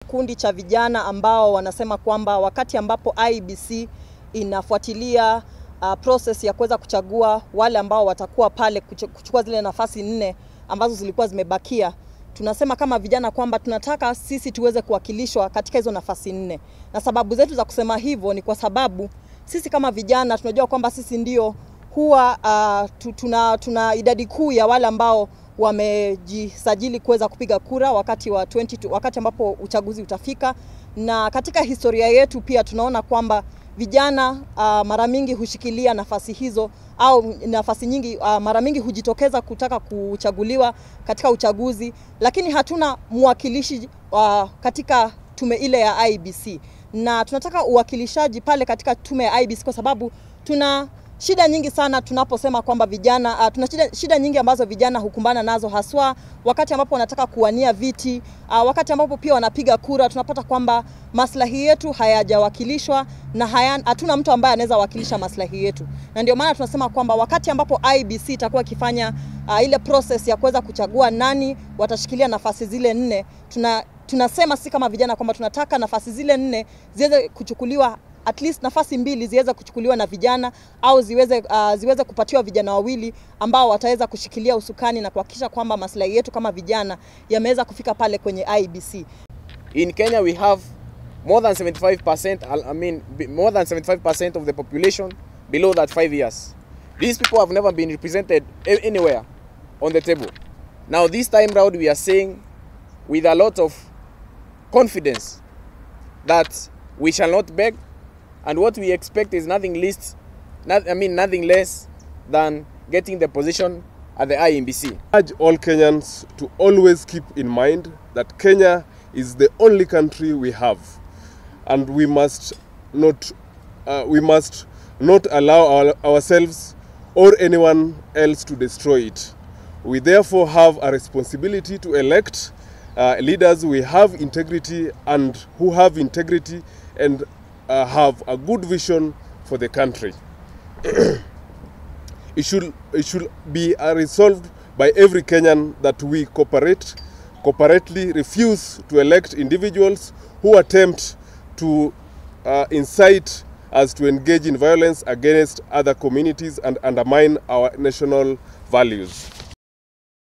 kikundi cha vijana ambao wanasema kwamba wakati ambapo IEBC inafuatilia process ya kuweza kuchagua wale ambao watakuwa pale kuchukua zile nafasi 4 ambazo zilikuwa zimebakia, tunasema kama vijana kwamba tunataka sisi tuweze kuwakilishwa katika hizo nafasi 4. Na sababu zetu za kusema hivyo ni kwa sababu sisi kama vijana tunajua kwamba sisi ndio huwa tuna idadi kuu ya wale ambao wamejisajili kuweza kupiga kura wakati wa wakati ambapo uchaguzi utafika. Na katika historia yetu pia tunaona kwamba vijana mara mingi hushikilia nafasi hizo au nafasi nyingi, mara mingi hujitokeza kutaka kuchaguliwa katika uchaguzi, lakini hatuna mwakilishi katika tume ile ya IEBC. Na tunataka uwakilishaji pale katika tume ya IEBC kwa sababu tuna shida nyingi sana tunaposema kwamba vijana tuna shida nyingi ambazo vijana hukumbana nazo, haswa wakati ambapo wanataka kuwania viti, wakati ambapo pia wanapiga kura. Tunapata kwamba maslahi yetu hayajawakilishwa na hatuna mtu ambaye anaweza wakilisha maslahi yetu. Na ndio maana tunasema kwamba wakati ambapo IEBC itakuwa ikifanya ile process ya kuweza kuchagua nani watashikilia nafasi zile 4, tunasema sisi kama vijana kwamba tunataka nafasi zile 4 ziweze kuchukuliwa, at least nafasi 2 ziweze kuchukuliwa na vijana au ziweze kupatiwa vijana wawili ambao wataweza kushikilia usukani na kuhakikisha kwamba maslahi yetu kama vijana yameweza kufika pale kwenye IEBC. In Kenya we have more than 75%, I mean more than 75% of the population below that 5 years. These people have never been represented anywhere on the table. Now this time round we are saying with a lot of confidence that we shall not beg, and what we expect is nothing less than getting the position at the IEBC. I urge all Kenyans to always keep in mind that Kenya is the only country we have, and we must not allow ourselves or anyone else to destroy it. We therefore have a responsibility to elect leaders we have integrity and who have integrity and have a good vision for the country. It should be resolved by every Kenyan that we cooperately refuse to elect individuals who attempt to incite us to engage in violence against other communities and undermine our national values.